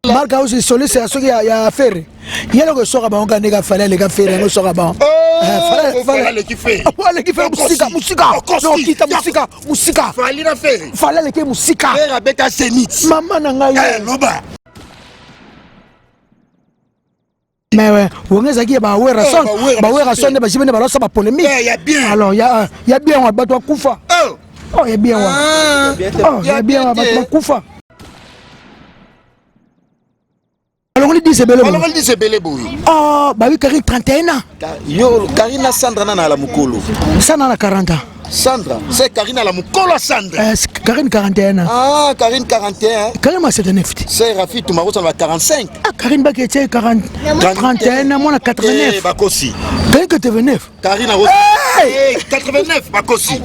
Marc House soliste ya soki ya Ferre. Ye eloko esoka bango kaka ndenge Fally aleka Ferre yango esoka bango. Oh, aleki Ferre. Aleki Ferre musika musika. Non kita musika musika. Fally na Ferre. Fally aleki musika. Ferre abeta Zenith. Mama na ngai. Eh loba. Mais ouais, wenge ezalaki ya ba Werrason, ba Werrason nde bajibe nde balosa ba polémique. Alors ya ya bien wa bato bakufa. Oh ya bien wa. Oh ya bien wa bato bakufa. Alongoli 10 ebele boye. Alongoli 10 ebele boye. Oh, babi Karine 31 ans. Yo Karine na Sandra na la mukolo. Sandra na 40 ans. Sandra, c'est Karine à la mukolo Sandra. Karine 41 ans. Ah, Karine 41. Karine ma 79. C'est Rafi Tumaro ça va 45. Ah, Karine Baki tient 40 31 moi na 89. Eh bakosi. Karine 89. Karine a hey! 89 bakosi.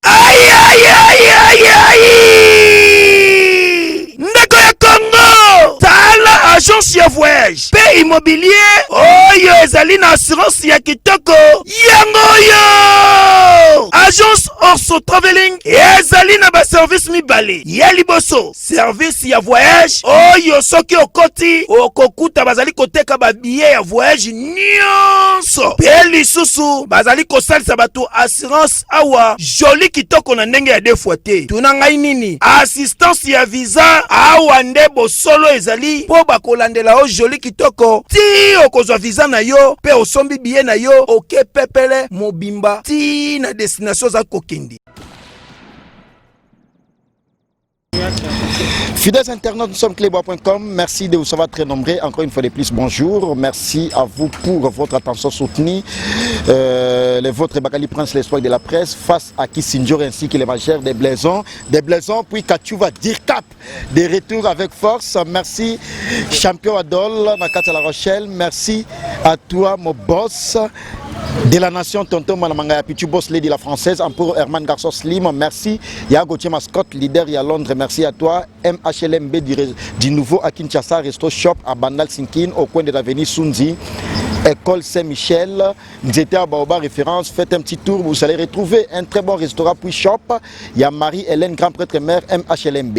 Aïe aïe aïe aïe aïe! Ndeko ya Congo, tala agence ya voyage pe immobilier oyo ezali na assurance ya kitoko yango oyo. Agence Orso Traveling ezali na ba service mibale. Ya liboso, service ya voyage oyo soki okoti okokuta bazali koteka ba billet ya voyage nyonso mpe lisusu bazali kosalisa bato assurance awa joli kitoko na ndenge ya deux fois te. Tuna ngai nini assistance ya visa awa nde bosolo ezali mpo bakolandela yo joli kitoko ti okozwa visa na yo mpe osombi billet na yo oke pepele mobimba ti na destination oza kokende. Fidèles internautes, nous sommes cleboa.com. Merci de vous savoir très nombreux. Encore une fois de plus, bonjour. Merci à vous pour votre attention soutenue. Les vôtres, Bakali Prince, l'espoir de la presse, face à Kissinger ainsi que les majeurs des Blaisons. Des Blaisons, puis Kachuva Dirkap, de retour avec force. Merci, champion Adol, Nakata La Rochelle. Merci à toi, mon boss de la nation, tonton Manamanga Pichu, boss lady la française, Empereur Herman Garçon Slim, merci. Il y a Gauthier Mascotte, leader, il y a Londres, merci à toi. MHLMB du nouveau à Kinshasa, Resto Shop à Bandal Sinkin, au coin de l'avenue Sunzi, École Saint-Michel, Nzete Baoba référence, faites un petit tour, vous allez retrouver un très bon restaurant puis shop. Il y a Marie-Hélène, grand prêtre mère MHLMB.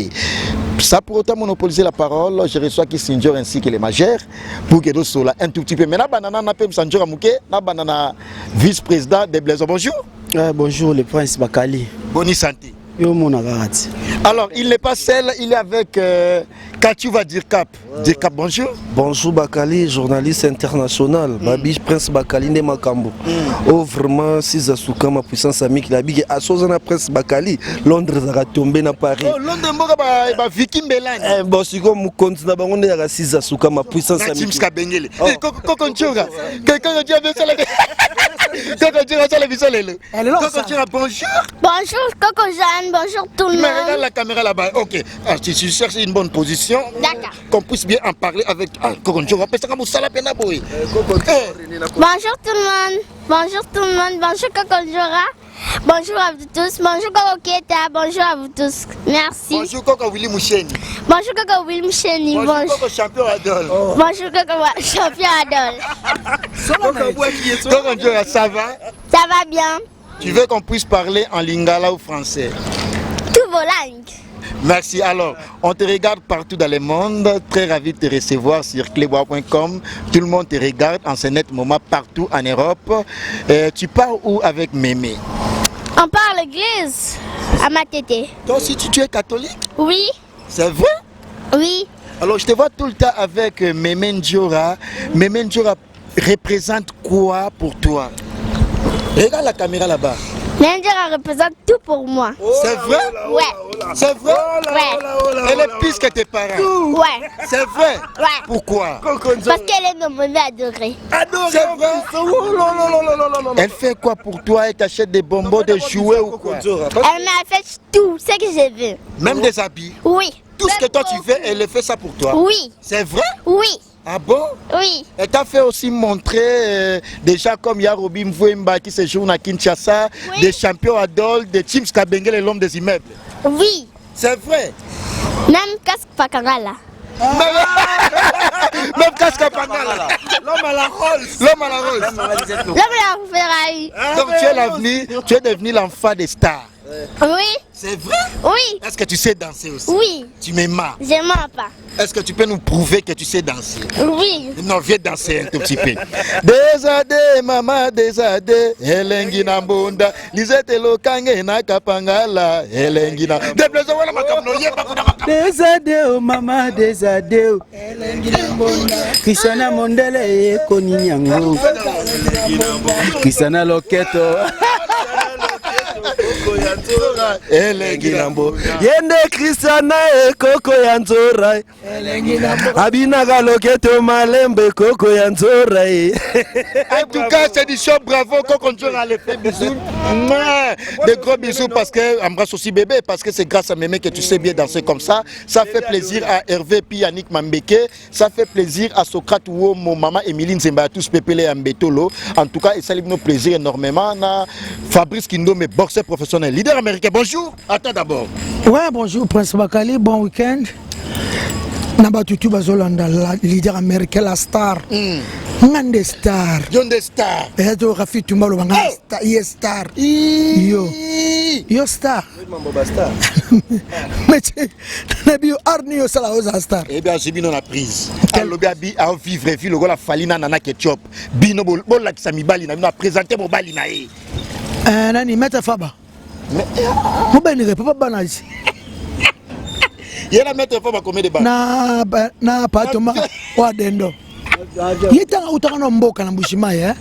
Ça pour autant monopoliser la parole, je reçois Kissinger ainsi que les majeurs pour que nous soyons un tout petit peu. Maintenant, banana n'a pas Sanjora Mouké, na banana vice-président des Blaisons. Bonjour. Bonjour le prince Bakali. Bonne santé. Yo mona kaka. Alors, il n'est pas seul, il est avec Kachuva Dirkap. Dirkap, bonjour. Bonjour Bakali, journaliste international. Babi Prince Bakali nde makambo. Oh vraiment, si Zasuka ma puissance amie qui l'a dit, Asozana Prince Bakali, Londres a tombé na Paris. Oh, Londres mboka ba Vicky Mbelani. Eh bon, siko mukonzi na bango nde ya si Zasuka ma puissance Na amie. James Kabengele. Oh. Eh, Koko Nchura. Koko Nchura, bien sûr, la- Koko Nchura, ça, la vision, lelo. Elle est là, Koko ça. Nchura, bonjour. Bonjour Coco Jeanne, bonjour tout le Mais regarde monde. la caméra là-bas. Ok. Ah, si tu cherches une bonne position, D'accord. qu'on puisse bien en parler avec. Ah, Coco Nchura, parce que ça, la peine à boire. Bonjour tout le monde. Bonjour tout le monde. Bonjour Coco Nchura. Bonjour à vous tous. Bonjour Coco Keta. Bonjour à vous tous. Merci. Bonjour Coco Willy Moucheni. Bonjour Coco Willy Moucheni. Bonjour Bonjour. Coco Champion Adol. Oh. Bonjour Coco Champion Adol. Coco Nchura, ça va? Ça va bien. Tu veux qu'on puisse parler en lingala ou français? Tous vos langues. Merci. Alors, on te regarde partout dans le monde. Très ravi de te recevoir sur cleboa.com. Tout le monde te regarde en ce net moment partout en Europe. Tu pars où avec Mémé? On part à l'église, à Matete. Toi aussi, tu es catholique? Oui. C'est vrai? Oui. Alors, je te vois tout le temps avec Mémé Ndjora. Mémé Ndjora représente quoi pour toi? Regarde la caméra là-bas. Mémé Ndjora représente tout pour moi. C'est vrai? Ouais. C'est vrai? Ouais. Elle est plus que tes parents. Ouais. C'est vrai? Ouais. Pourquoi? Parce qu'elle est ma maman adorée. C'est vrai? Elle fait quoi pour toi? Elle t'achète des bonbons, des jouets ou quoi? Elle m'achète tout ce que je veux. Même des habits? Oui. Tout ce que toi tu veux, elle fait ça pour toi? Oui. C'est vrai? Oui. Ah bon? Oui. Elle t'a fait aussi montrer déjà comme Yarobi Mvouemba qui séjourne à Kinshasa, Oui. des champions Adol, des James Kabengele, l'homme des immeubles. Oui. C'est vrai. Même Casque Pakangala. Même Casque Pakangala. L'homme à la Rolls. L'homme à la Rolls. L'homme à la Ferrari. Donc tu es l'avenir, tu es devenu l'enfant des stars. Oui. C'est vrai? Oui. Est-ce que tu sais danser aussi? Oui. Tu me mens? Je mens pas. Est-ce que tu peux nous prouver que tu sais danser? Oui. Non, viens danser un tout petit peu. Desade, mama, desade, elengi na mbunda, Lisette lokange na kapangala, elengi na. Déplaisez wana makambo no yeba kuna makambo. Desade oh mama, desade oh. Elengi na mbunda. Christiana Mondele ekoni nyango. Christiana Loketo. Elengi na mbunda. Yende Christiana ekoko ya nzora. Abinaka loketo malembe koko ya nzora. En tout cas, c'est du show, bravo, Koko Nzora, les fait bisous. Mouah, des gros bisous parce que, embrasse aussi bébé, parce que c'est grâce à Mémé que tu sais bien danser comme ça. Ça fait plaisir à Hervé puis Yannick Mambeke. Ça fait plaisir à Socrate Womo, maman Émilie Nzemba, à tous Pépélé et Mbetolo. En tout cas, et ça nous plaisir énormément. Na Fabrice Kindome, boxeur professionnel, leader américain. Bonjour, attends d'abord. Ouais, bonjour Prince Bakali, bon week-end. Na batutu bazolanda la leader américain, la star. Ngande star. Yonde star. Eza to Rafi Tumba lo banga star, ye star. Yo. Yo star. Mais na bio arni yo sala oza star. Eh bien, j'ai bino na prise. Alobi abi a vivre vie lokola Falina nana ketchup. Bino bolakisa mibali na bino a présenter mobali na ye. Nani Maître Faba. Mobali ni papa bana. Yela Maître Faba combien de bana? Na na patoma wa dendo. Ye tanga utaka na mboka na Mbushima eh.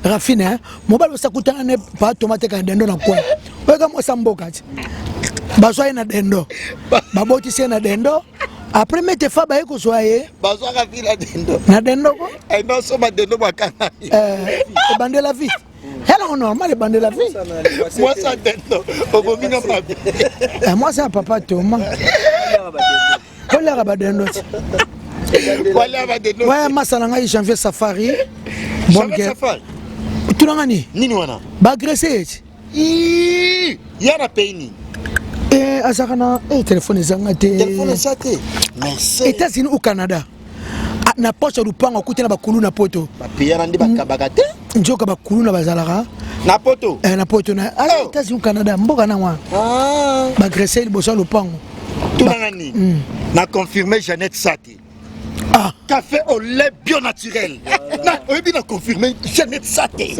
Rafine eh. Mobali osakutana ne patoma te ka dendo na kwa. Oyo mwasa mboka ti. Bazwa ye na dendo. Babotisi ye na dendo. Après Maître Faba ye kozwa ye. Bazwa Rafine na dendo. Na dendo ko? Eh non, soma dendo bakanga. Ebandela vie. Hello normal ebandela vie. Mwasa dendo. Obomi na mabe. Mwasa papa Thomas. Kolera ba dendo. Kolera ba dendo. Ouais, masala ngai Janvier Safari. Bon Janvier Safari. Tunanga ni? Nini wana? Ba agressé. Ya na pays nini? Azaka na téléphone ezanga te. Téléphone eza te. Merci. États-Unis ou Canada? Na poche ya lupango akuti na bakulu na poto. Ba pays na ndi bakabaka te. Njoka bakulu na bazalaka. Na poto? Na poto na. États-Unis ou Canada mboka na wa. Ba agressé liboso ya lupango. Tunanga ni? Na confirmé Jeannette Sati. Café au lait bio naturel. Na oyebi na confirmé Jeannette Sati.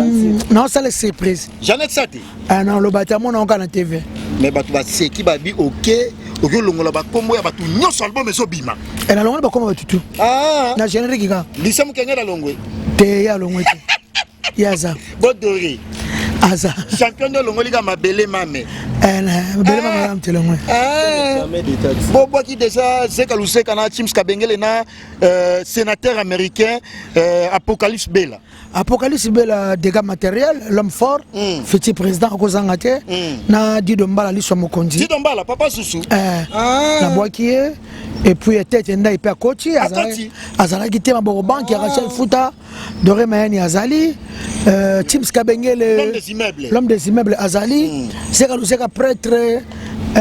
Non, ça les surprise. Jeannette Sati. Ah non, le bâtiment on na TV. Mais bato ba seki ba bi OK, OK longola ba kombo ya bato nyonso album ezo bima. Et na longola ba kombo batutu. Na générique ka. Lisa mukenge na longwe. Te ya longwe te. Yaza. Bodori. Aza. Champion de longoli ka mabele mame. Mabele mame am te longwe. Bobo qui déjà Zeka Luseka na Chims Kabengele na sénateur américain Apocalypse Bella. Apocalypse Bella dégâts matériels, l'homme fort, futur président Kozangate, na Dido Mbala Liso Mokonzi. Dido Mbala papa Susu. Na boakier et puis tête nda ipe akoti, azalaki te maboko banque ya Rachel Futa, Doré Mayani Azali, Chims Kabengele, l'homme des immeubles. L'homme des immeubles Azali, Zeka Luseka prêtre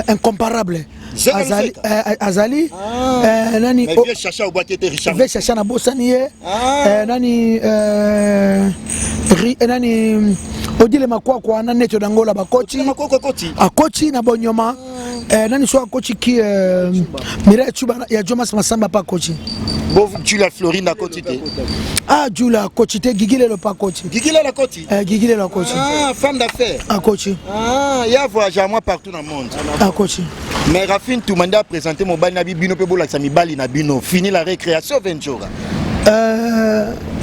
incomparable. Azali, Azali, nani vieux Chacha au boîtier Richard. Vieux Chacha na bosani ye. Nani nani Odile Makwakwa na Neto d'Angola bakoti. Akoti na Bonyoma. Nani so akoti ki Mireille Chuba ya Jomas Masamba pa koti. Bo Julia Florine akoti te. Ah Julia akoti te, Gigi Lelo pa koti. Gigi Lelo akoti. Gigi Lelo akoti. Ah femme d'affaires. Akoti. Ah ya voyage à moi partout dans le monde. Akoti. Mais Rafine Toumanda a présenté mon bali na bino pe bolakisa mibali na bino. Fini la récréation Ventura.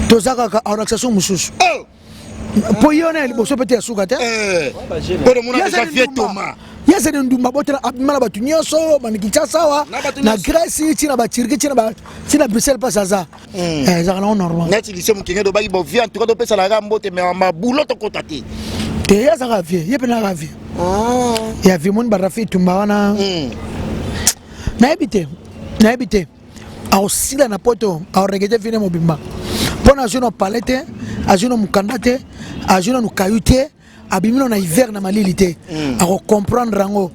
Tozaka ka relaxation mususu. Oh! Po yona liboso pete ya suka te. Po mona déjà vieux Thomas. Yese de ndumba botela abimala batu nyonso bana Kinshasa wa na Grèce ti na ba Turquie ti na ba ti na Bruxelles pas aza. Ezaka na normal. Neti lycée mukenge do baki bo vieux en tout cas do pesa la rambo te mais ma boulot to kota te. Te yazaka vieux, ye pena ka vieux. Ya vieux moni ba Rafi Tumba wana. Nayebi te. Nayebi te. Aosila na poto, aoregete vine mobimba. Pona azwi no palais te, azwi no mukanda te, azwi no kayu te, abimi no na hiver na malili te. Ako comprendre yango.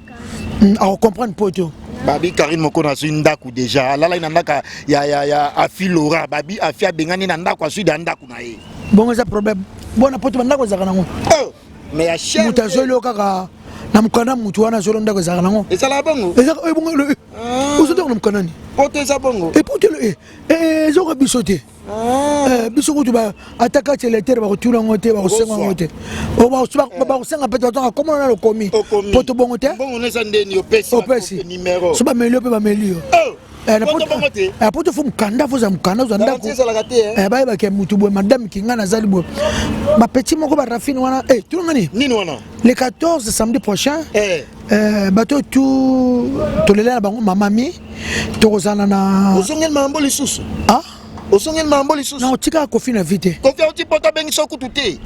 Ako comprendre poto. Babi Karine Moko na zwi ndaku déjà. Alala ina ndaka ya ya ya Afi Laura, babi Afi abengani na ndaku azwi da ndaku na ye. Bongo eza problème. Bona poto ba ndako ezaka nango. Oh, mais ya cher. Mutu azwi lo kaka Na mokanda mutu wana azolo ndako ezalaka nango. Ezalaka bongo. Ezalaka eh, bongo. Ah. Ozo ndako na mokanda nini? Poto eza bongo. Et poto eh, eh, ezoka biso te. Ah. Eh, biso kutu ata kati électeur bakotuna yango te, bakosenga yango te. Oh, bakosenga mpe batonga komona nano okomi. Poto bongo te. Bongo eza ndeni opesi. Opesi. Numero. So bameli yo mpe bameli yo. Oh. Eh, eh, poto fo mokanda fo ozala mokanda ozwa ndako eh, bayebaka motu boye madame kinga nazali boye bapeti moko barafine wana tunanga nini nini wana le 14 samedi prochain bato tu tolela na bango mamami tokozala na ozongeli mambo lisusu ozongeli mambo lisusu na otikaka kofi na vie te kofi auti poto abengisa kutu te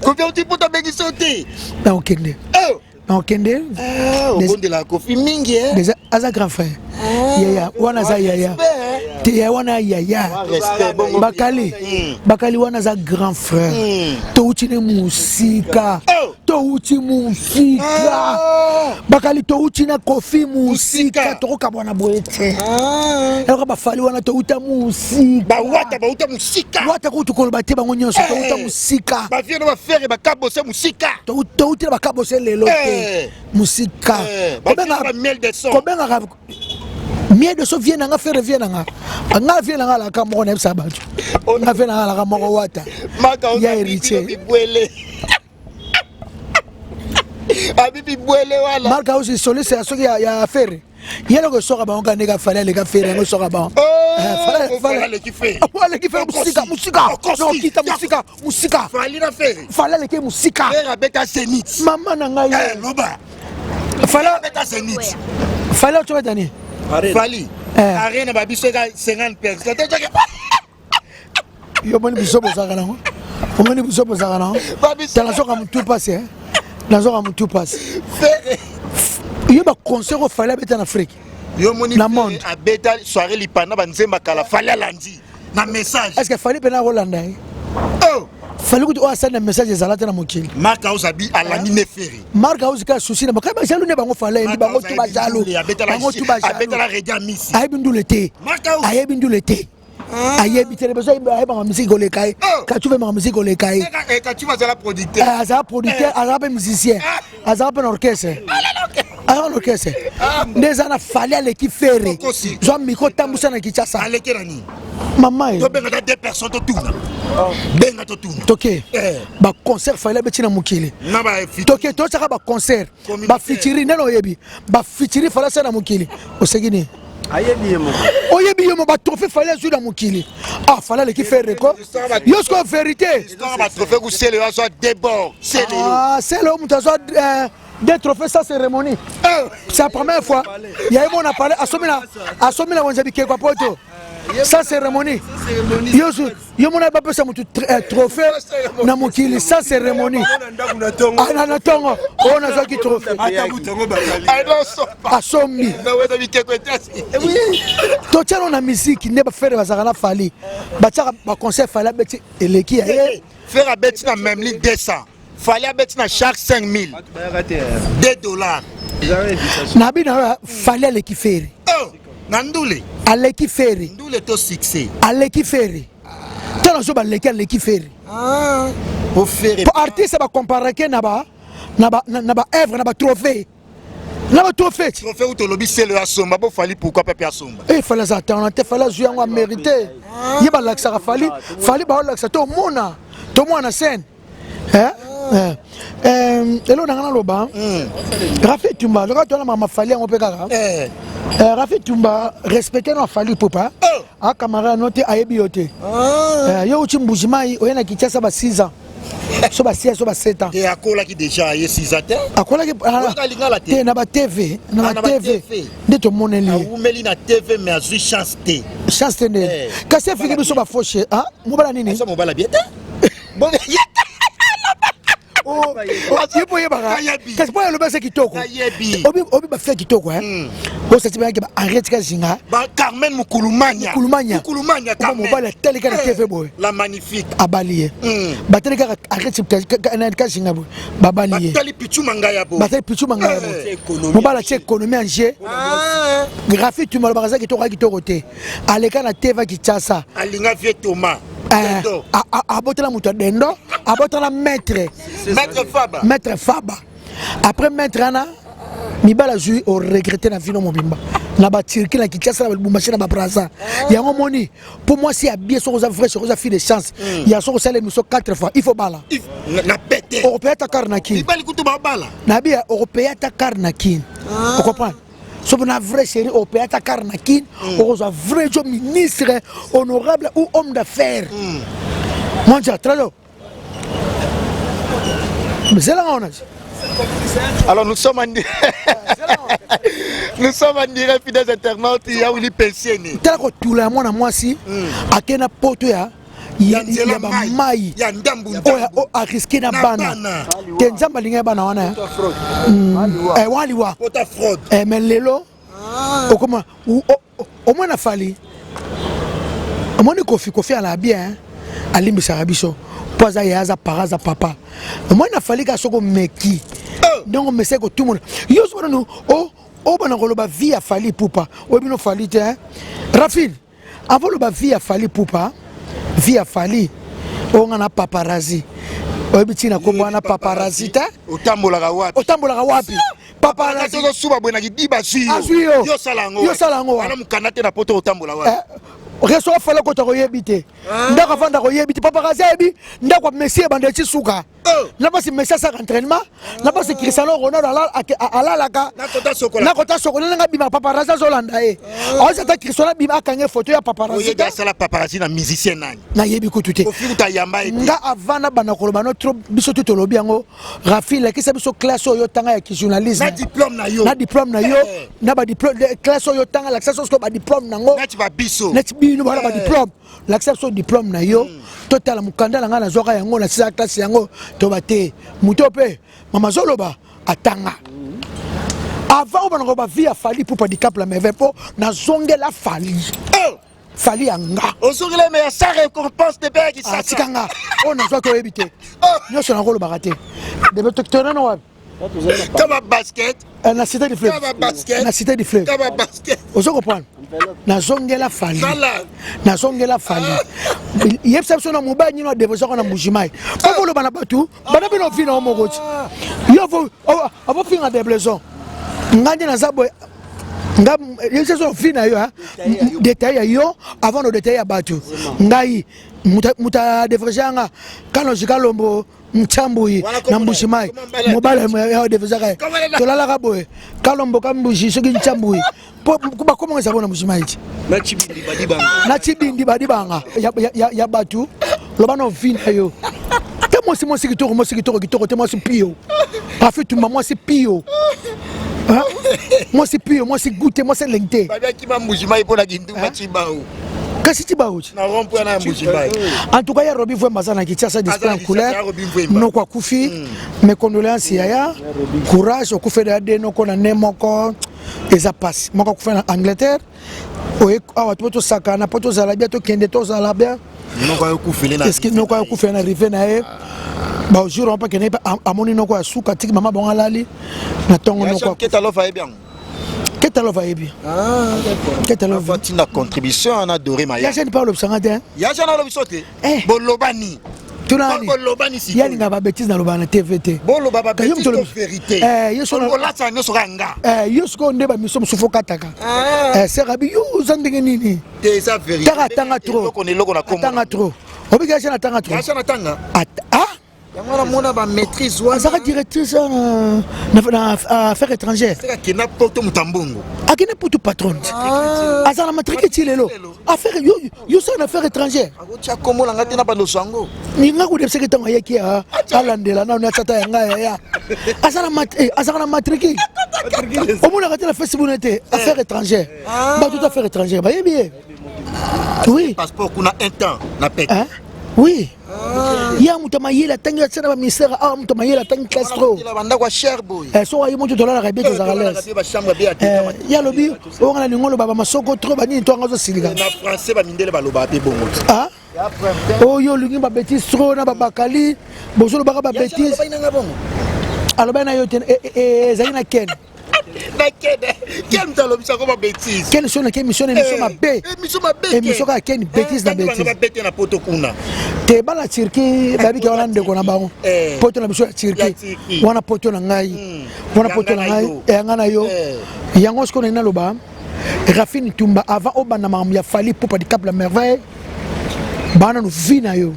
kofi auti poto abengisa te na okende oh. na okende ah, obondelaka kofi mingi eh. déjà aza grand frère ah. Yaya wana aza yaya te yaya wana yaya bakali bakali wana aza grand frère touti ne mosika oh. Touti mosika ah. Bakali touti na kofi mosika tokokabwana boye te eloko bafali wana touta mosika bawata bauta mosika wata kutu koloba te bango nyonso touta eh. mosika bavie na bafere bakabose mosika touti na bakabose lelo te eh. Mosika eh, kobengaka miel de son vie nanga fere vie nanga nga vie nanga alaka moko nayebisa bato nga vie nanga alaka moko wata ya héritier abibi bwele wana Marc House soliste ya soki ya fere ye eloko esoka bango kaka ndenge afali aleka fere yango esoka bango oh, eh, aleki fere aleki fere mosika mosika nokita mosika mosika fali na fere fali aleki mosika fere abeta zenith mama na ngai eh, loba fali abeta zenith fali otobeta nini fali eh. arena babiso eka 50 personnes yo omoni biso bozalaka nango omoni biso bozalaka nango tala nazoka motu mpasi eh. Nazoka motu mpasi yo baconcert oyo fali abeta na afrique yo moni na monde abeta soirée lipanda banzemba kala fali alandi na message est ce que fali mpena akolanda ye oh! Fali kutu oyo asali na message ezala te na mokili Mark House abi alandi ne ferre Mark House ka souci na bakaya bajalu ne bango fali ayebi bango tu bajalu bango tu bajalu abetala redi amisi ayebi ndule te ayebi ndule te ayebi te beso ayebaka misiki koleka ye Oh. kacuva ayebaka misiki koleka ye Eh, kacuva azala producteur eh, azala producteur eh. azala mpe musicien ah. azala mpe na orchestre azala na orchestre ah. nde eza na fali aleki fere zwa micro tambusa na kinshasa aleki na nini mama ye tobenga ta deux personnes totuna benga totuna toke baconcert fali abeti na mokili toke totiaka baconcert bafitiri nene oyebi bafitiri fali asala na mokili oseki nini ayebi ye moko oyebi ye mo batrophée fali azwi na mokili ah fali aleki ferre ko yo sikoyo vérité batrophée ku sele yo azwa debord sele yo ah sele yo moto azwa euh, deux trophées sans cérémonie oh. c'est la première fois ya ye mona palais asomi na asomi na wenze bikeko ya poto sans cérémonie yo yo mona bapesa motu eh, trophée na mokili sans cérémonie ah, na ntongo oyo nazwaki trophée asombi totyano na misiki nde bafere bazalaka na fali batiaka baconseil fali abeti eleki ya ye fere abeti na memli 200 fali abeti na chaque 5000 2 dollars na bino fali aleki fere oh, na ndule aleki fere ndule to succès aleki fere tala so baleki aleki fere ah, po fere po artiste bacomparake na ba na ba na ba œuvre na ba trophée na ba trophée trophée ou tolobi selo asomba bo fali pourquoi pepe asomba eh fali aza talent te fali azwi yango amérité ye balakisaka fali fali baolakisa to omona tomona na scène Eh? Eh. Eh, eloko na ngai naloba hmm. rafi tumba loka towana mama fali yango mpe kaka eh. Eh, rafi tumba respecte no afali pupa oh. acamarade no te ayebi yo te ah. Eh, yo uti mbuji mai oye na kinshasa ba 6 ans so ba 6 so ba 7 ans te akolaki déjà ye 6 ans te akolaki ah, te na ba tv na ah, ba tv nde tomoneli ye awumeli na tv mais azwi chance te chance te nde kasi efiki biso bafoshe mobala nini mobala bien te Oh, oh, ye mpo oyebaka kasi mpo alobi aza kitoko obi bafia kitoko hmm. osati bayaki ba henriette kazinga carmen mukulumanya mobali atali kaka eh, tv boye la magnifique abali ye hmm. batali kaka henriette kazinga boye babali ye batali pichu mangaya boye batali pichu mangaya boye eh. mobali atie économie en jeu ah. graphique tuma alobaka aza kitoko kitoko te aleka na tv kinshasa alinga vie thomas Eh, abotala moto ya dendo, abotala maître. Maître Faba. Maître Faba. Après maître wana mibali azwi oregrete na vino mobimba na baturki na kinshasa na balubumbashi na babraza yango moni mpo mwasi ya bien soki oza vrai soki oza fille de chance ya soki osala émission 4 fois il faut bala okopeya ata kar na kini nabi okopeya ata kar na kini ocomprendre soki na vrai chéri okopeya ata kar na kini okozwa vrai jo ministre honorable ou homme d'affaires monja tralo zelanga wana. Alors nous sommes en direct, fidèles internautes, il y a Willy Pensieni. Tala kotula ya mwana mwasi akei na poto ya ya bamai oyo ariske na bana te. Nzambe alingi ya bana wana waliwa, mais lelo okoma omwana Fally, omoni Kofi. Kofi ala bien, alimbisaka biso mpo aza ye, aza para, aza papa. Omoni na Fally kaka soki omeki ndenge omesaki kotumona yo so nanu obana koloba vie ya Fally Ipupa, oyebi no Fally te. Rafine, avant loba vie ya Fally Ipupa, vie ya Fally oyo nga na paparazzi, oyebi ntina kombo wana paparazzi te? Otambolaka wapi? Otambolaka wapi? Paparazzi ozosuba boye na kidiba, azwi yo. Yo osala yango. Yo osala yango. Wana mokanda te na poto, otambola wapi? Restaurant Fally okota koyebi te, ndako afanda koyebi te. Paparazzi ayebi ndako ya Messi ebanda eti suka na mpasi. Messi asaka entraînement na mpasi, Cristiano Ronaldo alalaka nakota sokola ndenge abima. Paparazzi azolanda ye, aozi ata Cristiano abima akange photo ya paparazzi. Asala paparazzi na musicien nani? Nayebi kutu te. Nga avant na banda koloba no trop, biso tu tolobi yango. Rafi, lakisa biso classe oyo otanga ya kijournalisme. Na diplôme na yo. Na diplôme na yo, na badiplôme, classe oyo otanga, lakisa biso sikoyo badiplôme nango. Neti babiso. Neti bino bana badiplôme, lakisa biso diplôme na yo, totala. Mokanda na ngai nazwaka yango na sisa classe yango, toba te moto mpe mama azoloba atanga. Avant obana bavie ya Fally Ipupa Dicap la Merveille, mpo nazongela Fally, Fally ya nga. Ozongela me ya sans récompense te mpe ya kisasa. Atika nga oyo nazwaki, oyebi te nyonso nakolobaka te. Debe tonano wapi? Kama basket. Na Cité du Fleuve, na Cité du Fleuve. Kama basket. Ozo comprendre? Nazongela Fally, nazongela Fally. Yebisa biso na mobali nini adevosaka na Mbujimai, mpo koloba na bato bana bino vi na yo moko ti yo abofinga deblaison. Nga nde naza boye, nga yebisa biso vi na yo détail ya yo avant no détail ya bato. Ngai moto adevrege yanga Kalonji Kalombo Ntiambui na Mbushimai, mobali adevesaka ye, tolalaka boye, Kalombo Kambushi soki Ntiambui, bakomaka eza bona Mbushimai ti na Cibindi badibanga ya bato. Loba na vi na yo te. Mwasi, mwasi kitoko, mwasi kitoko, kitoko te, mwasi pio Rafi Tumba, mwasi pio, mwasi pio, mwasi gute, mwasi elengi te. Kasi ti bauti. En tout cas ya Robi Vwemba aza na Kinshasa, display en couleur. Noko akufi, mes condoléances yaya, courage. Okufeli ya de noko na ne moko, eza pasi. Moko akufi na Angleterre, oye awa po tosakana, po tozala bien, tokende tozala bien. Eske noko ayokufela na rive na ye bajour wana mpe akende mpe amoni noko ya suka, atiki mama bango alali na ntongo noko. Ketalov ayebi. Ketalov tinda contribution wana Doré Maya. Ya jeune mpe alobisanga te. Ya jeune alobiso te. Bolobani? Tunani yalinga babêtises nalobaka na TV te. Boloba babêtises to vérité, olasa nyonso kaka nga. Yo sikoyo nde bamiso mosusu okataka serabi, yo oza ndenge nini? Te, eza vérité. Taka atanga trop, atanga trop, obiki ya jeune atanga trop. Ya jeune atanga. Ah. Yango namona bamaîtrise wana. Azaka directrice na affaire étrangère. Akenda poto, moto ya mbongo. Akende poto, patron aza na matricule ti lelo. Affaire yo sala na affaire étrangère. Akotia kombo na ngai te na bandoso yango. Ninga kodebisaki ntango ayaki alandela nano atata ya ngai yaya azaka na matricule, omonaka te na Facebook na te affaire étrangère, bato te affaire étrangère bayebi ye, oui. Passeport kuna un temps na pete. Oui, ya moto mayele atangi, atia na baministère awa, moto mayele atangi classe trop. Bandako ya cher boye. Soki ayi moto tolalaka ebie, tozalaka lese. Ye alobi oyo nga na lingo oloba bamasoko trop banini to anga ozosilika. Na français bamindele balobaka mpe bongo. Oyo olingi babêtises trop na babakali, bozolobaka babêtises. Alobaki na yo te, ezalaki na Ken. Na kene ken moto alobisako ba bêtise. Ken so nake émission na émission mabe. Émission mabe. Émission kaka ken bêtise na bêtise. Babete na poto kuna. Te bana Turquie babiki wana ndeko na bango. Poto na biso ya Turquie. Wana poto na ngai. Wana poto na ngai. Yanga na yo. Yango sikoyo nalingi naloba Raphine Tumba avant obanda makambo ya Fally Ipupa du Cap la merveille bana no vie na yo.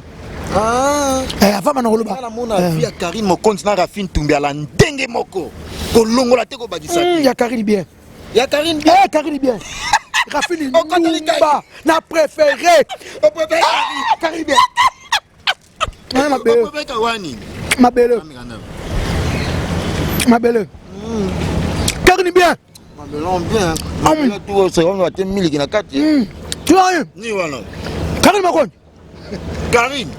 Ah. Eh, avant bana koloba. Namona vie ya Karine Mokonzi na Raphine Tumba ala ndenge moko. Kolongola te kobakisa. Ya Karine bien. Ya Karine bien. Eh, Karine bien. Raphine Tumba na préféré. O préféré Karine bien. Mabele. Mabele. Mabele. Karine bien. Mabele bien. Mabele tout c'est on va te miliki na kati. Tu vois Ni wana. Karine Mokonzi. Karine.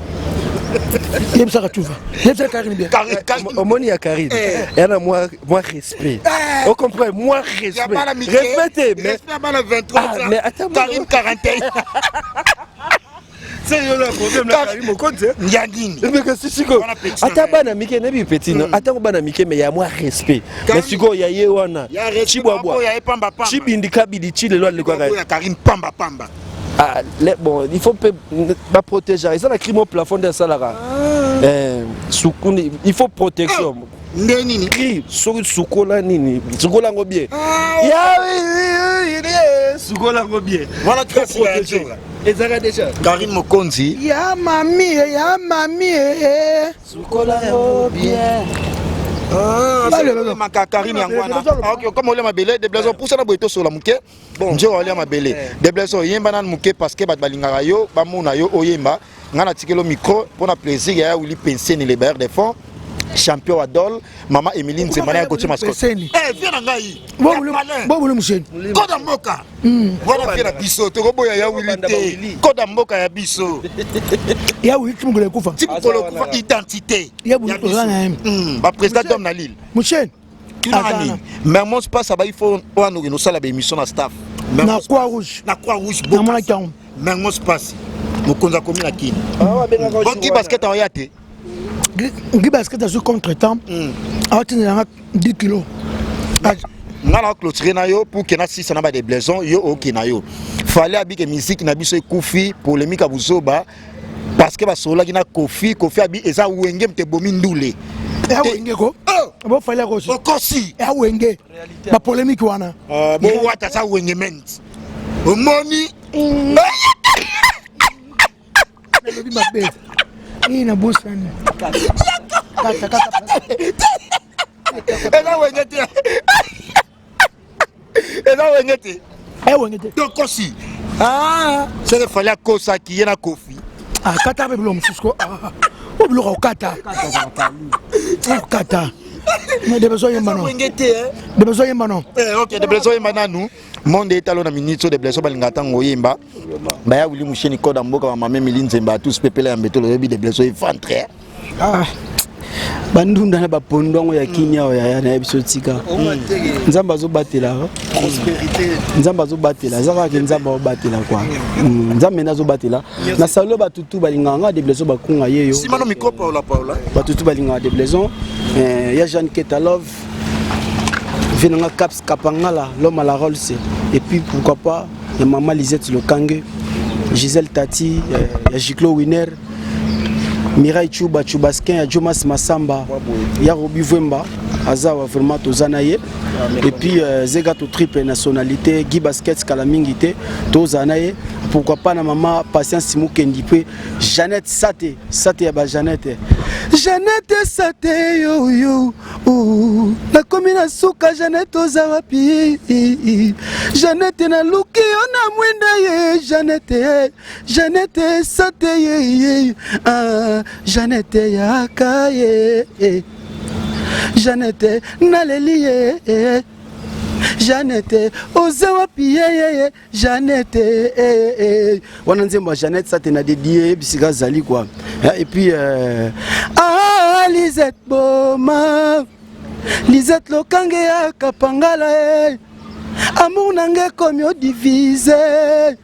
Yebisaka tuva. Yebisaka Karine bien. Omoni ya Karine. Yana moi moi respect. On comprend moi respect. Respect mais respect bana 23 ans. Mais attends Karine 41. Ya nini sikoyo ata bana mike nayebi petit no atango bana mike mais ya mwa respect mais sikoyo ya ye wana cibwabwa cibindi kabidi ci lelo alekaka Karine pamba pamba. Ah, bon, il faut baprotéger eza na crime au plafond nde asalaka sukuni il faut protection nde nini cri soki sukola nini sukola yango bien sukola yango bien wana ezalaka déjà Karine Mokonzi ya mami ya mami sukola yango bien maka Karine yango wana ok comme olia mabele de blason pusana boye tosola moke njo olia mabele de blason oyemba nanu moke parce que bato balingaka yo bamona yo oyemba ngai natikeli micro mpona plaisir ya Willy Penseni le bailleur de fonds champion adol mama Émilie Nzemba na ya Gauthier Mascotte eh viens na ngai bobulu musheni koda mboka wana vie na biso tokoboya ya Willy te koda mboka ya biso ya Willy ti mokolo ekufa ti mokolo ekufa identité ya Willy toza na ye ba président d'homme na Lille musheni tunaka nini Mermos passe abayi fo wana okende osala ba émission na staff na Croix Rouge na Croix Rouge namonaki yango Mermos passe mokonzi akomi na kini bongi basket aoya te ngi basket azwi contretemps aotindela nga 10 kilo nga na clôturer na yo pour ke nasisa na badeblaison yo oke na yo fale abike musique na biso ekufi polémique ya buzoba parce que basololaki na Kofi. Kofi abi eza wenge mte bomi ndule ya wenge ko bofali akosi okosi ya wenge bapolémique wana bowata sa wenge ment omoni nalobi mabe ii nabosani kata kata eza wenge te eza wenge te wenge te tokosi seke fali akosaki ye na Kofi akata mpe biloko mosusu ko o biloko okata okata mais de besoin yemba non de besoin yemba non ok de besoin yemba nanu monde etalo na minute so de besoin balingaka ntango oyemba baya Willy Musheni koda mboka bamame Emili Nzemba tous pepele ya mbetolo oyebi de besoin eventre. Bandunda na bapondo yango ya kini awa yaya nayebi so tika nzambe azobatela nzambe azobatela eza kaka ke nzambe azobatela kua nzambe nde azobatela na salo bato tu balingaka nga deblaison bakunga ye yo bato tu balingaka deblaison ya Jeanne Ketalove vie nanga Caps Kapangala l'homme à la Rolls et puis pourquoi pas ya mama Lisette Lokange Gisèle Tati ya Giclo Winner Mirai Chuba Chubaskin ya Jomas Masamba ya Robi Vwemba azawa vraiment toza na ye et puis Zega to triple nationalité Guy Basket kala mingi te toza na ye pourquoi pas na mama Patience Mukendi pe Jeannette Sate Sate ya ba Jeannette Jeannette Sate yo yo nakomi na suka Jeannette oza wapi Jeannette naluki yo na mwinda ye Jeannette Jeannette Sate ye ye ah, Jeannette yaka ye Jeannette naleli ye Jeannette oza wapi ye ye Jeannette eh, eh. Wana nzembo ya Jeannette Sate na dédié bisika azali quoi et puis ah, Lisette Boma Lisette Lokange ya Kapangala eh. Amour nange ekomi odivise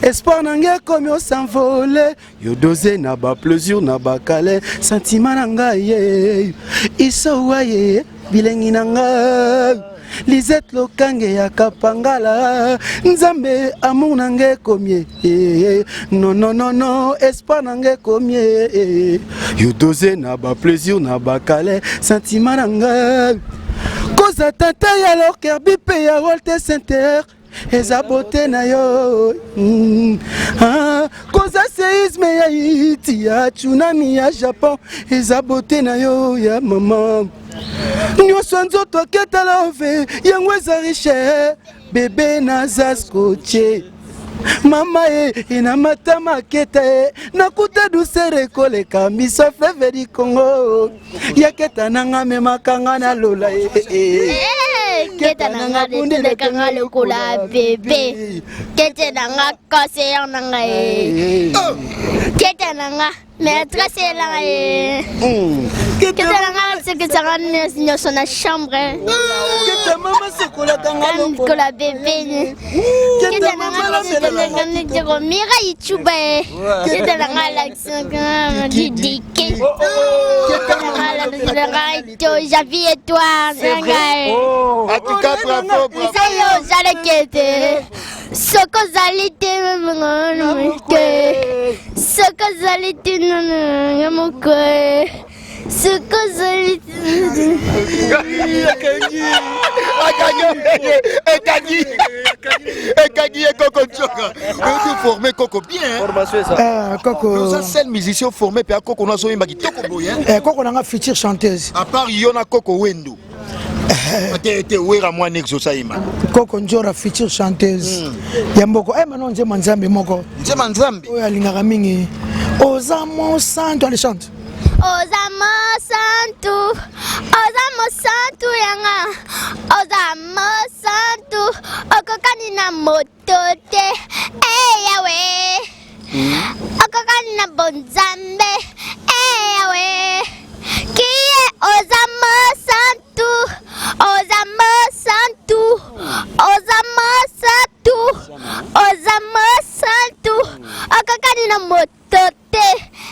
espoir nange ekomi osanvole yo dose na baplaisir na bakale sentiment na ngai ye isowa ye bilengi na ngai Lisette Lokange ya Kapangala Nzambe amour na nge komie eh, non non non non espoir na nge komie eh, yo dose na ba plaisir na ba kale sentiment na nga koza tata ya lorkerbi mpe ya Walter Center eza bote na yo ah, koza seisme ya Haiti ya tsunami ya Japon eza bote na yo ya mama nyonso nzoto aketa love yango eza riche bebe naza scotche mama e ena matama aketa e nakuta douceur ekoleka miso fleuve du Congo yaketa nanga memaka nga na lola e, e, e. Keta nanga bundeleka nga lokola bebe kete nanga conseiller nanga e kete nanga maîtresse elanga ye kete nanga sekisaka nyonso na chambre keta mama sekolaka nga lokola bebe kete nanga sekolaka niteko mira ichuba e kete nanga alakisaka didike kete nanga alakisaka Javi et toi, C'est vrai. Oh. En tout cas, bravo, bravo. Nzali ozalaki te soki ozali te te soki ozali te nga moko soki ozali Akangi, ekangi, ekangi ye Koko Ndjora. Oyo formé Koko bien. Formation eza. Eh, Koko. Oza seul musicien formé pe Koko no azoyemba kitoko boye. Eh, Koko nanga future chanteuse. À part yo na Koko Wendo. Te te wera mwana exosa yemba. Koko Ndjora future chanteuse. Ya mboko eh manon nzemba nzambe moko. Nzemba nzambe. Oyo alingaka mingi. Oza mosantu allez chante. Oza mosantu, oza mosantu yanga, oza mosantu, okokani na moto te, eh Yahweh. Okokani na bonzambe, eh Yahweh. Kiye oza mosantu, oza mosantu, oza mosantu, oza mosantu, okokani na moto te,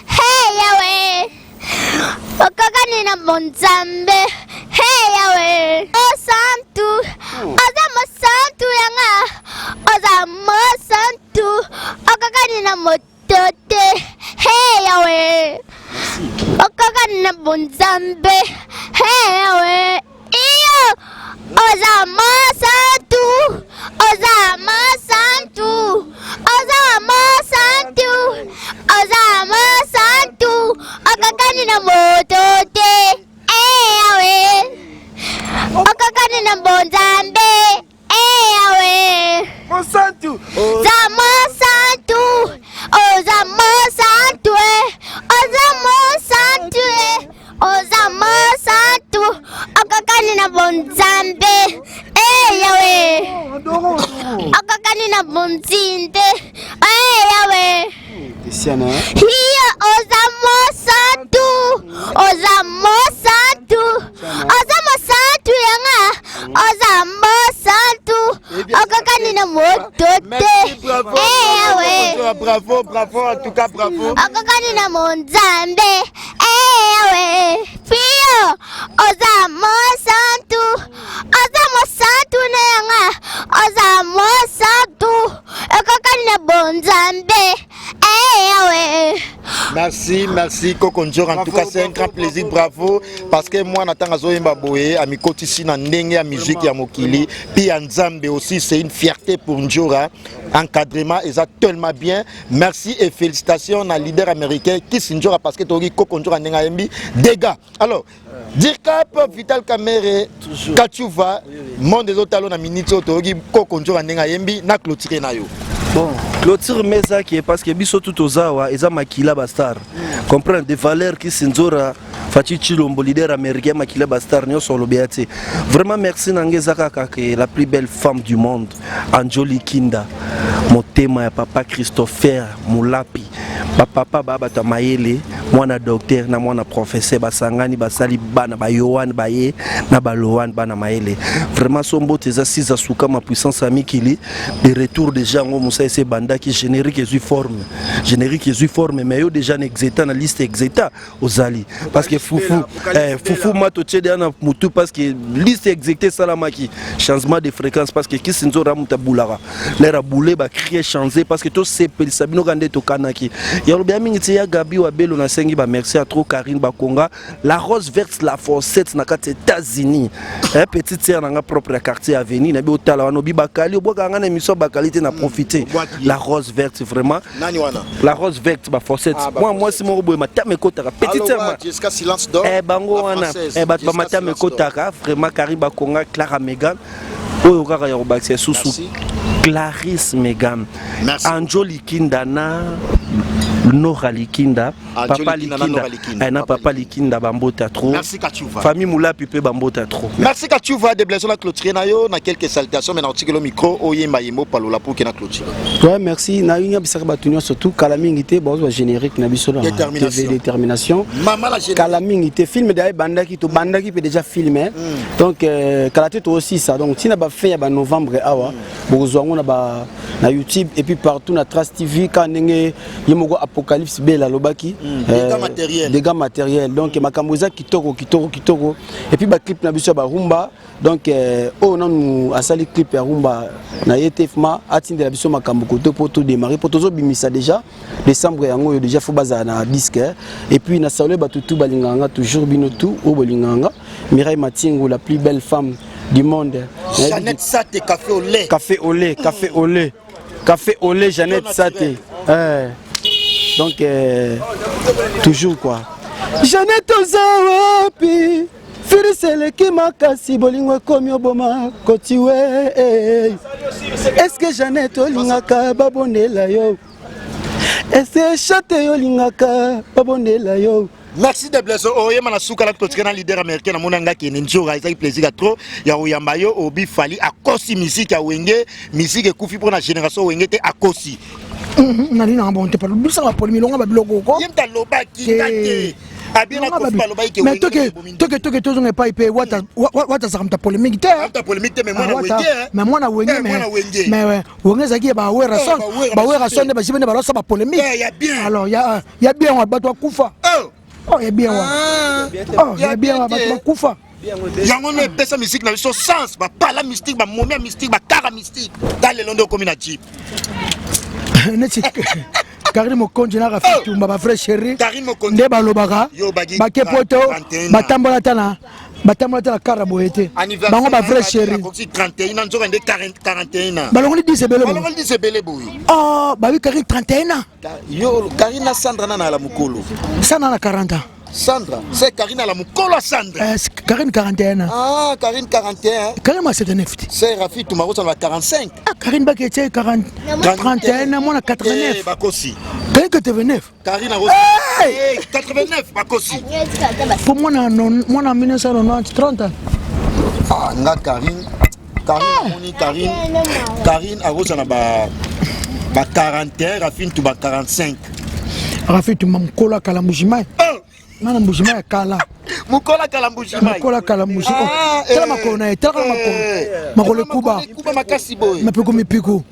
hey Yahweh. Okokani na bonzambe, hey Yahweh. Mosantu, oza mosantu yanga, oza mosantu, okokani na moto te, hey Yahweh. Okokani na bonzambe, hey Yahweh. Iyo, oza mosantu, oza mosantu, oza mosantu, oza mosantu, okokani na moto te, eh Yahweh. Okokani na bonzambe, eh Yahweh. Mosantu. Oza mosantu, oza mosantu, eh, oza mosantu, eh, oza mosantu, okokani na bonzambe, eh Yahweh. Okokani na bonzinde, eh Yahweh. Siana. Hiyo oza mosantu, oza mosantu, oza mosantu yanga, oza mosantu, okokani na moto te, Bravo. eh Yahweh. Bravo, bravo, en tout cas bravo. Okokani na monzambe, eh Yahweh. Pio, oza mosantu, oza mosantu na yanga, oza mosantu, okokani na bonzambe, eh Yahweh. Merci, merci Koko Ndjora. En tout cas, c'est un grand plaisir, bravo. Parce que moi, Nathan Azoyemba Boye, amikotisi na ndenge ya musique ya mokili, puis ya Nzambe aussi, c'est une fierté pour Ndjora. Encadrement, ils ont tellement bien. Merci et félicitations à leader américain Kiss Ndjora parce que toki Koko Ndjora ndenga yembi dégâts. Alors, Dircap, Vital Kamerhe, Kachuva, monde des autres na minute oyo toki Koko Ndjora ndenga yembi na clôturer na yo. Bon, clôture meza qui est parce que biso tout ozawa eza makila ba star. Comprendre des valeurs qui sinzora Fatshi Tshilombo leader américain makila ba star nyonso olobi ya te. Vraiment merci na nge eza kaka que la plus belle femme du monde Anjoli Kinda motema ya papa Christopher Mulapi. Bapapa baa bato ya mayele, mwana docteur na mwana professeur basangani basali bana ba Yohan baye na ba Lohan bana mayele. Vraiment so mbote eza siza suka ma puissance ya mikili de retour déjà yango musa ese bandaki générique ezui forme. Générique ezui forme mais yo déjà na exeta na liste exeta ozali parce que fufu eh, fufu mato tie deya na mutu parce que liste execte esalamaki changement de fréquence parce que kisi nzora moto abulaka lere abule bacrie change parce que tosepelisa bino ka nde tokanaki ya lobi ya mingi ti ya gabi wabelo nasengi bamerci ya trop karine bakonga la rose verte la forcette na kati états-unis eh, petite sœur na nga propre ya quartier avenue nabi otala wana obi bakali obwakaka nga na émission bakali te na profite la rose verte vraiment Nani wana? La rose verte ba fossette. Ah, Moi moi si moko boye matama ekotaka. Petite sœur ma. Jessica Silence d'or. Eh bango wana. Eh bato ba matama ekotaka vraiment Karim Bakonga Clara Megan. Oyo kaka ya kobakisa susu. Clarisse Megan. Anjo Likinda na Nora Likinda. Papa Likinda. Eh, na papa Likinda bambota trop. Merci Kachuva. Famille Mulapi pe bambota trop. Merci Kachuva de Blaise la clôturer na yo na quelques salutations mais na otikelo micro oyemba yembo palola pour que na clôturer. Ouais, merci. Na yinga bisaka batu nyonso tout kala mingi te bazwa générique na biso na TV détermination. Maman la générique. Kala mingi te film d'ailleurs bandaki to bandaki pe déjà film hein. Mm. Donc euh, kala te to aussi ça. Donc tina ba fin ya ba novembre awa mm. bokozwa ngo na ba na YouTube et puis partout na Trace TV ka ndenge ye moko Apocalypse Bella alobaki mm. dégâts matériels. Dégâts matériels. Donc makambo eza kitoko kitoko kitoko et puis ba clip na biso ya ba rumba donc euh, oyo nanu asali clip ya rumba na ye te ma atindela biso makambo kote mpo todémarre mpo tozobimisa déjà décembre yango oyo déjà fo bazala na disque et puis na salue bato tout balingaka nga toujours bino tout oyo bolingaka nga Mireille Matingu la plus belle femme du monde. Jeannette Sate café au lait. Café au lait, café au lait. Café au lait Jeannette Sate. Eh. Donc euh, toujours quoi. Jeannette oza wapi? Virus eleki makasi bolingo ekomi oboma kotiwe. Est-ce que Jeannette olingaka babondela yo? Est-ce que chate yo olingaka babondela yo? Merci de Blaise oyema na suka la totika na leader américain na mona nga kende nzoka ezaki plaisir ya trop ya koyamba yo obi fali akosi musique ya wenge musique ekufi mpo na génération wenge te akosi nali nanga bon te palo bisaka bapoli milonga babiloko ko ye mta alobaki nga te abien na kofi balobaki ke mais toke toke toke tozonga epai mpe wata wata azalaka moto ya polémique te moto ya polémique te mais mwana wenge mais mwana wenge mais mais wenge ezalaki ya bawerrason bawerrason nde bajibe nde balasa bapolémique alors ya ya bien wa bato bakufa oh ya bien wa oh ya bien wa bato bakufa yango nde epesa musique na biso sens bapala mystique bamomia mystique bakara mystique ta lelo nde okomi na jeep neti karine mokonzi na rafi oh! tumba ba vrai chéri nde balobaka bake poto batambola ata na batambola ata na kara boye te bango ba vrai chéri balongoli 10 ebele boye oh babi karine 31 ans yo karine na sandra nana ala mokolo sandra na 40 ans Sandra, c'est Karine à la mukolo Sandra. Euh, Karine 41 ans. Ah, Karine 41. Karine moi 79. C'est Rafi Tumaro ça va 45. Ah, Karine Bakete 40 31 moi 89. Eh, Bakosi. Karine 89. Karine a hey! 89 Bakosi. Pour moi na moi na 1990 30 ans. Ah, nga Karine Karine amoni Karine Karine akozala ba ba 41 Rafi Tumba 45. Rafi Tumba mukolo akala Mbujimayi. Oh! Nana Mbujimayi akala. Mukolo akala Mbujimayi. Mukolo akala Mbujimayi. Ah, tala eh. makolo na ye, tala kaka makolo. Eh. Makolo ekuba. Ekuba makasi boye. Mapiko mipiko.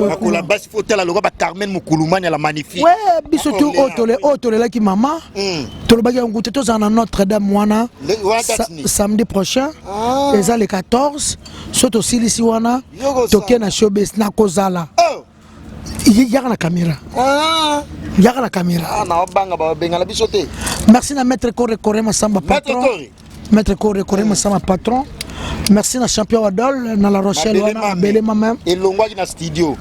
Makolo ya basi faut tala lokola ba Carmen Mukulumani ya la magnifique. Ouais, biso tu oyo tolelaki mama. Tolobaki yango te tozala na Notre Dame wana samedi prochain. Ah. Eza le 14. So tosilisi wana toke na showbiz nakozala. Oh. Yaka na caméra. Ah. Yaka na caméra. Ah, na banga ba bengala biso te. Merci na maître Kore Kore Masamba patron. Maître Kore Kore Masamba patron. Merci na champion Wadol na La Rochelle wana mabele mame. Elongwaki na studio.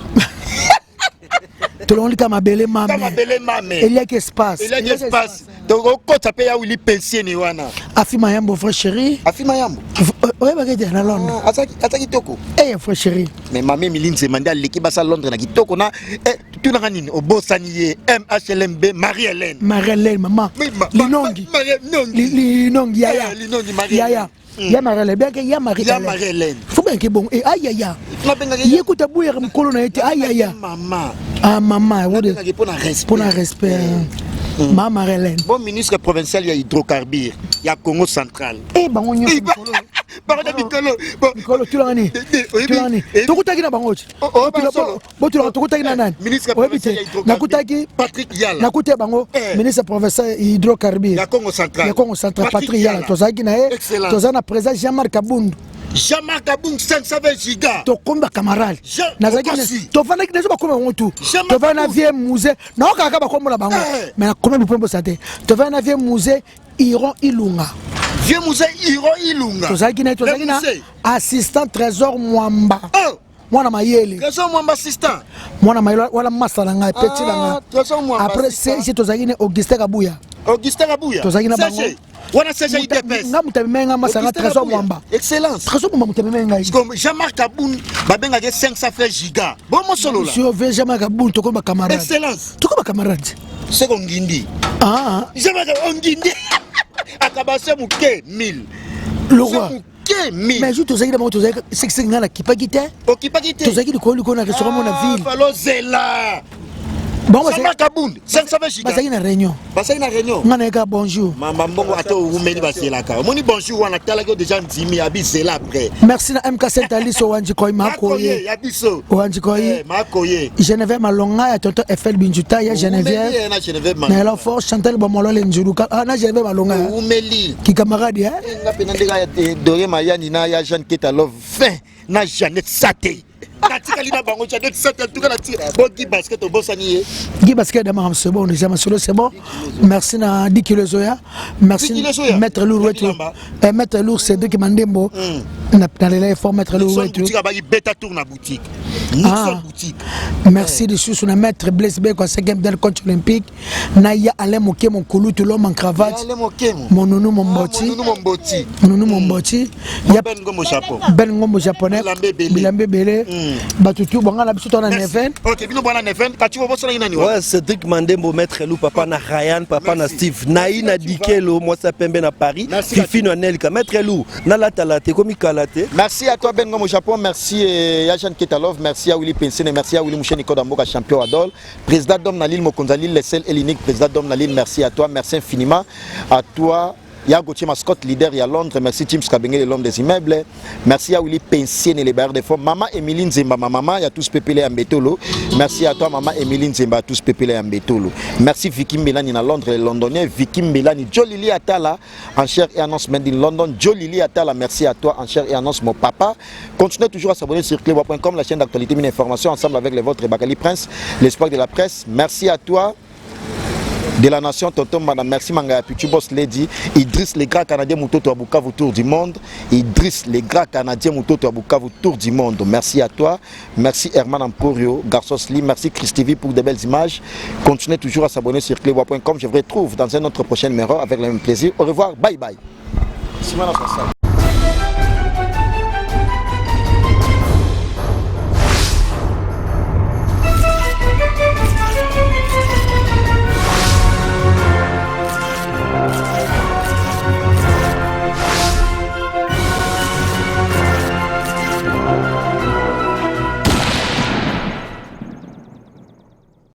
Tolongoli ka mabele mame. Mabele mame. Eliaki espace. Eliaki espace. Donc okota pe ya Willy Pensieni wana. Afi Mayambo vrai chéri. Afi Mayambo. Oyebaki ete na Londres. Ah, aza kitoko. Eh vrai chéri. Mais mame Emilie Nzema nde aleki basa Londres na kitoko na eh, tunaka nini obosani ye MHLMB Marie Hélène. Marie Hélène maman. Linongi. Linongi yaya. Linongi Marie. Yaya. Ya Marie Hélène bien que ya Marie Ya Marie Hélène. Faut bien que bon et aïe aïe. Ye kuta aboyaka mokolo na ye te. Ayaya. Ah mama, mpona respect. Mama Marilène. Bon ministre provincial ya hydrocarbure ya Congo central. Eh bango nyonso bango na mikolo. Mikolo tulanga nini? Tulanga nini? Tokutaki na bango ti. Botulaka tokutaki na nani? Oyebi te nakutaki Patrick Yala. Nakuti bango ministre provincial hydrocarbure ya Congo central. Ya Congo central Patrick Yala tozalaki na ye. Tozali na président Jean-Marc Kabundu. Jean-Marc Kabund 520 giga. Tokomi bacamarade. Nazalaki tofandaki nazo bakomi bango tu. Tofandi na vieux musée. Naokaka bakombo na bango. Mais nakomi bipombosa te. Tofandi na vieux musée Iron Ilunga. Vieux musée Iron Ilunga. Tozalaki na tozalaki na assistant Trésor Mwamba. Oh. Mwana mayele. Trésor Mwamba assistant. Mwana mayele wala masa na ngai petit na ngai. Trésor Mwamba. Après CG tozalaki na Augustin Kabuya. Augustin Kabuya. Tozalaki na bango. Wana CG UDPS. Nga moto amemai nga masa nga Trésor Mwamba. Excellence. Trésor Mwamba moto amemai ngai. Jean-Marc Kabund babengaki 500 frères giga. Bon mosolola. Sur V Jean-Marc Kabund tokomi ba camarade. Excellence. Tokomi ba camarade. Seko ngindi. Ah. Jean-Marc ngindi. Akabase moke 1000. Le roi. Moke 1000. Mais jour tozalaki na bango tozalaki sekiseki ngai nakipaki te. Okipaki te. Tozalaki likolo likolo na restaurant mona ville. Falozela. Bango Jean-Marc Kabund 520 giga. Bazalaki na réunion. Bazalaki na réunion. Ngai nayeka bonjour. Mamba mbongo ata owumeli bazelaka. Omoni bonjour wana talaki yo déjà ndimi abi zela après. Merci na MK Saint Alice Owanji Koi Makoye. Ya biso. Owanji Koi. Makoye. Geneviève Malonga ya tonton Eiffel Binjuta ya Geneviève. Na Geneviève Malonga. Na la force Chantal Bomolo Nzuluka. Ah na Geneviève Malonga. Owumeli. Ki camarade hein. Nga pena ndeka ya Doré Mayani na ya Jeanne Keta Love fin na Jeannette Sate. Natikali na bango Jeannette Sate en tout cas natikali. Bon Guy Basket obosani ye. Guy Basket dama c'est bon déjà masolo c'est bon. Merci na 10 kilos zoya. Merci Maître Lourd wetu. Eh Maître Lourd Cédric Mandembo. Na na lela fort Maître Lourd wetu. Boutique abaki beta tour na boutique. Nixon boutique. Merci lisusu na Maître Blaise Beko 5e dan coach olympique. Na ya Alain Mokemo Kulutu l'homme en cravate. Alain Mokemo. Monunu Momboti. Monunu Momboti. Monunu Momboti. Ya Ben Ngombo Japon. Ben Ngombo japonais. Bilambe Belé. Batu tu banga na biso to na Neven. OK, bino bwana Neven, kati bo bosana nani wa? Ouais, Cédric Mandembo, Maître Lou, papa na Ryan, papa na Steve. Naïna Dikelo, moi ça pembe na Paris. Fifi no Anelka, Maître Lou, na lata la te komi kala te. Merci à toi Ben Ngombo Japon, merci à Jeanne Ketalov, merci à Willy Pensene, merci à Willy Moucheni Kodamboka champion Adol, président d'homme na Lille Mokonza Lille, le seul et l'unique président d'homme na Lille, merci à toi, merci infiniment à toi. Ya Gauthier Mascotte, leader ya Londres. Merci James Kabengele, l'homme des immeubles. Merci à Willy Pensier, les barres de fonds. Maman Émilie Nzemba, ma maman, il y a tous Pépélé Ambetolo. Merci à toi, maman Émilie Nzemba, à tous Pépélé Ambetolo. Merci Vicky Mbelani à Londres, les Londoniens. Vicky Mbelani, Jolili Atala, en chair et annonce Made in London. Jolili Atala, merci à toi, en chair et annonce mon papa. Continuez toujours à s'abonner sur cleboa.com, la chaîne d'actualité, mine information, ensemble avec les vôtres, Bakali Prince, l'espoir de la presse. Merci à toi. De la nation, tonton madame, merci Mangaya Pichu, boss lady, Idriss le grand canadien Moutoto à Bukavu, tour du monde, Idriss le grand canadien Moutoto à Bukavu, tour du monde, merci à toi, merci Herman Amporio, Garçon Slim, merci Christivie pour de belles images, continuez toujours à s'abonner sur cleboa.com, je vous retrouve dans un autre prochain numéro avec le même plaisir, au revoir, bye bye.